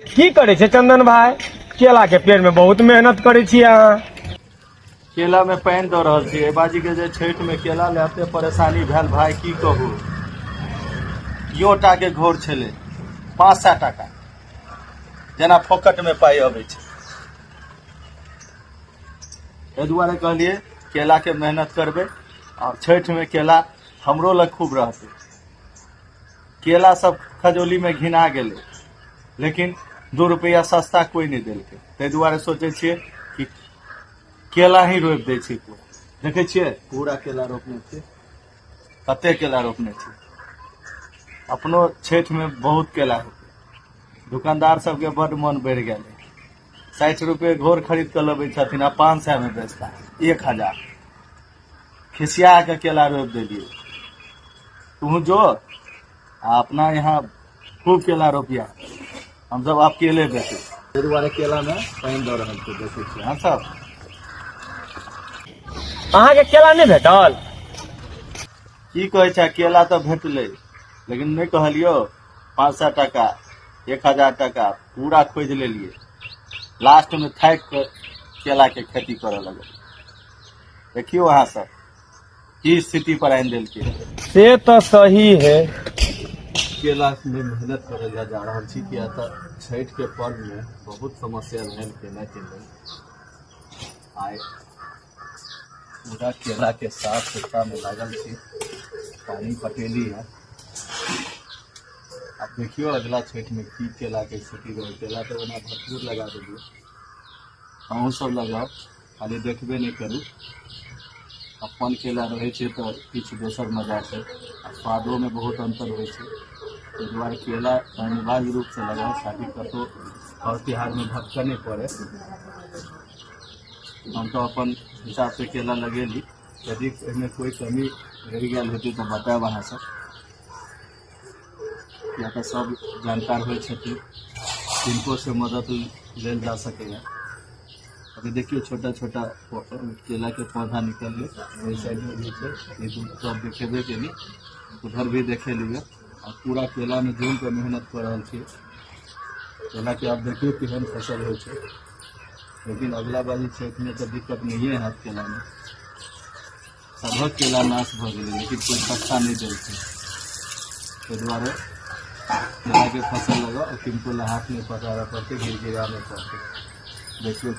की करै छै चंदन भाई? केला के पेड़ में बहुत मेहनत करै छी अहाँ। केला में पानि दऽ रहल छी। एहि बाजी के जे छठि में केला ले एते परेशानी भेल भाई, की कहू। यो टा के घोर छलै 500 टाका, जेना फोकट में पाइ अबै छै। एहि दुआरे कहलियै केला के मेहनत करबै और छठि में केला हमरो लग खूब रहतै। केला सब खजौली में घिना गेलै, लेकिन 2 रुपैआ सस्ता कोई नहि देलकै। ताहि दुआरे सोचै छियै कि केला ही रोपि दै छियै पूरा। देखै छियै पूरा केला रोपने छियै, कते केला रोपने छियै। अपनो छठि में बहुत केला हेतै। दुकानदार सबके बड्ड मन बढ़ि गेलै। 60 रुपए घोर खरीद कऽ लबै छथिन आ 500 में बेचता, 1000। खिसिया के केला रोपि देलियै। तू जो आ अपना यहाँ खूब केला रोपिया, हमसब आब केले बेचै। ताहि दुआरे केला में पानि दऽ रहल छियै, देखै छियै अहाँ सब। अहाँके केला नहि भेटल? की कहै छै, केला तऽ भेटलै, लेकिन नहि कहलियौ 500 टाका 1000 टाका पूरा खोजि लेलियै। लास्ट में थाकि कऽ केला के खेती करऽ लगल। देखियौ अहाँ सब की स्थिति पर आनि देलकै। से तऽ सही है। केला में मेहनत करल जा रहल छी, किया तऽ छठि के पर्व में बहुत समस्या भेल केला के लेल। आइ पूरा केला के साफ सुथरा में लागल छी, पानी पटेली है। आब देखियौ अगला छठि में की केला के स्थिति रहै। केला तऽ ओना भरपूर लगा देलियै, अहूँ सब लगाउ, खाली देखबे नहि करू। अपन केला रहै छै तऽ किछु दोसर मजा छै आ स्वादोमे बहुत अन्तर होइ छै। ताहि दुआरे केला अनिवार्य रूपसँ लगाउ, ताकि कतहु पर्व तिहारमे भटकऽ नहि पड़ै। हम तऽ अपन हिसाबसँ केला लगेली। यदि एहिमे कोइ कमी रहि गेल हेतै तऽ बतायब अहाँ सब, किया तऽ सब जानकार होइ छथिन, किनको से मदद लेल जा सकैए। अभी देखियौ छोटा छोटा केला के पौधा निकललै। ओहि साइड में भी छै, ई दू सब देखेबे केली, उधर भी देखे लियै। आ पूरा केला में जमि कऽ मेहनत कऽ रहल छी। केला के आब देखियौ केहन फसल होइ छै, लेकिन अगला बारी छठि में तऽ दिक्कत नहिए हैत। केला में सभक केला नाश भऽ गेलै, लेकिन कोइ सस्ता नहि देलकै। ताहि दुआरे केलाके फसल लगाउ, किनको लए हाथ नहि पसारऽ पड़तै, गिड़गिड़ा नहि पड़तै। देखियौ।